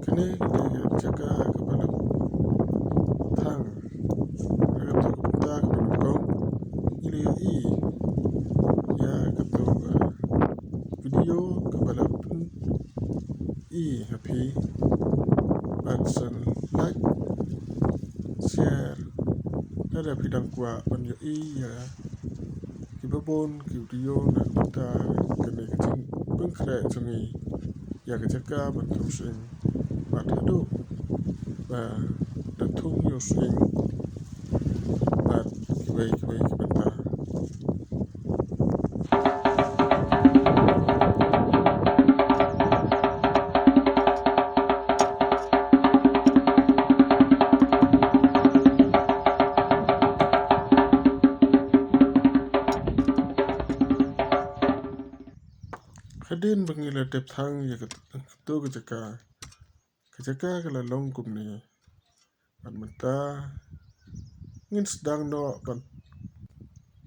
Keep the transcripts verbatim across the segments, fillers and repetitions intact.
Kane ka dei ka jaka kaba la thang ha kato ka bynta kaba nyngkong. Ngi la ïohi ïa kato ka video kaba la pyni ha phi. Bad sa like, share, lada phi dang kwah ban ïohi ïa kiba bun ki video na ka bynta kane ka jingpynkhreh jong ngi ïa ka jaka ban thung sying. Bad haduh ba da thung ïa u sying bad kiwei kiwei ki bynta. Hadien ba ngi la dep thang ïa kato ka jaka, ka jaka ka la long kumne. Bad mynta ngin sdang noh ban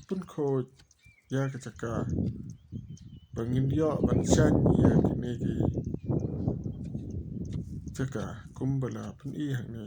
pynkhuid ïa ka jaka ba ngin ïoh ban shaiñ ïa kine ki jaka kumba la pyni hangne.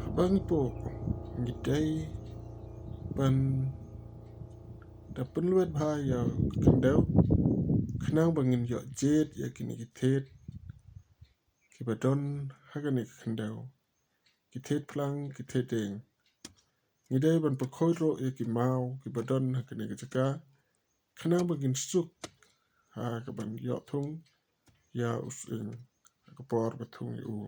Haba ngi poi, ngi dei ban da pynlwet bha ïa ka khyndew khnang ba ngin ïoh jied ïa kine ki thied kiba don ha kane ka khyndew. Ki thied phlang, ki thied dieng. Ngi dei ban pynkhuid ruh ïa ki maw kiba don ha kane ka jaka khnang ba ngin suk ha kaban ïoh thung ïa u sying ha ka por ba thung ïa u.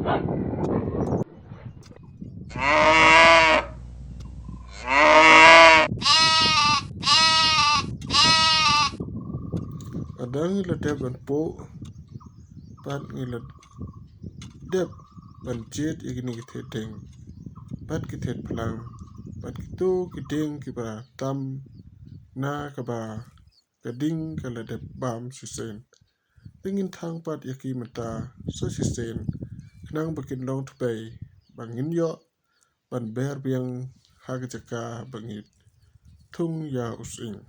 Lada ngi la dep ban puh, bad ngi la dep ban jied ïa kine ki thied dieng bad ki thied phlang bad kito ki dieng kiba tam na kaba ka ding ka la dep bam shisien. Te ngin thang pat ïa ki mynta sa shisien khnang ba kin long tbei ba ngin ïoh ban ber biang ha ka jaka ba ngi thung ïa u sying.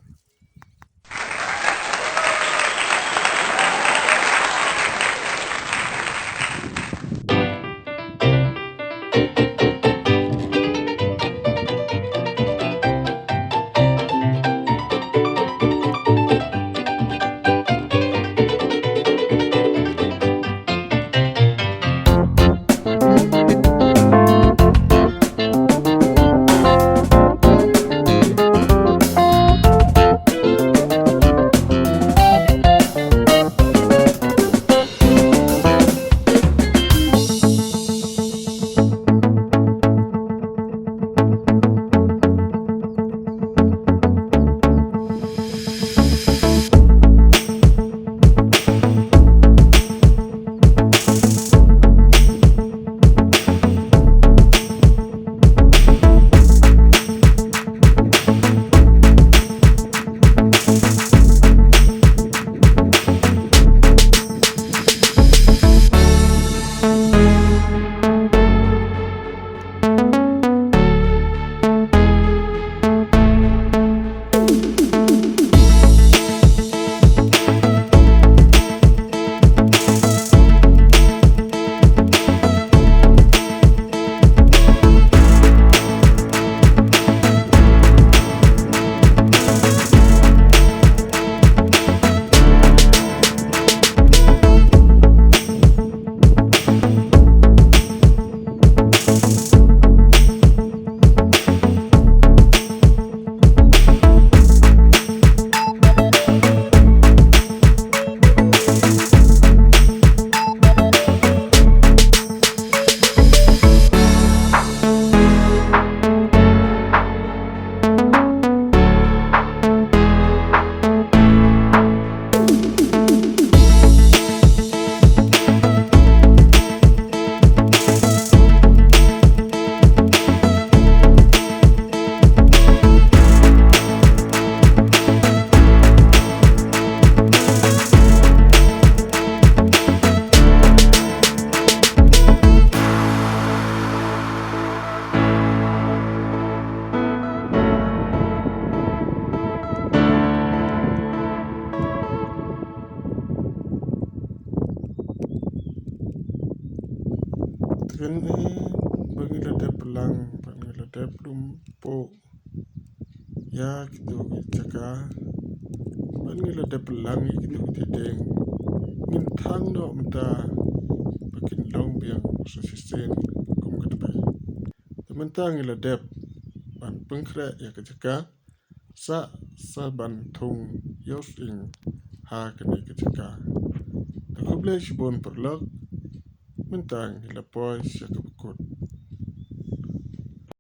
Te kane ba ngi la dep lang, ba ngi la dep lum puh ïa kito ki jaka, ba ngi la dep lang ïa kito ki thied dieng, ngin thang noh mynta ba kin long biang sa shisien kum ka tbei. Te mynta ngi la dep ban pynkhreh ïa ka jaka sa, sa ban thung ïa u sying ha kane ka jaka. Te khublei shibun paralok, mynta ngi la poi sha kaba kut.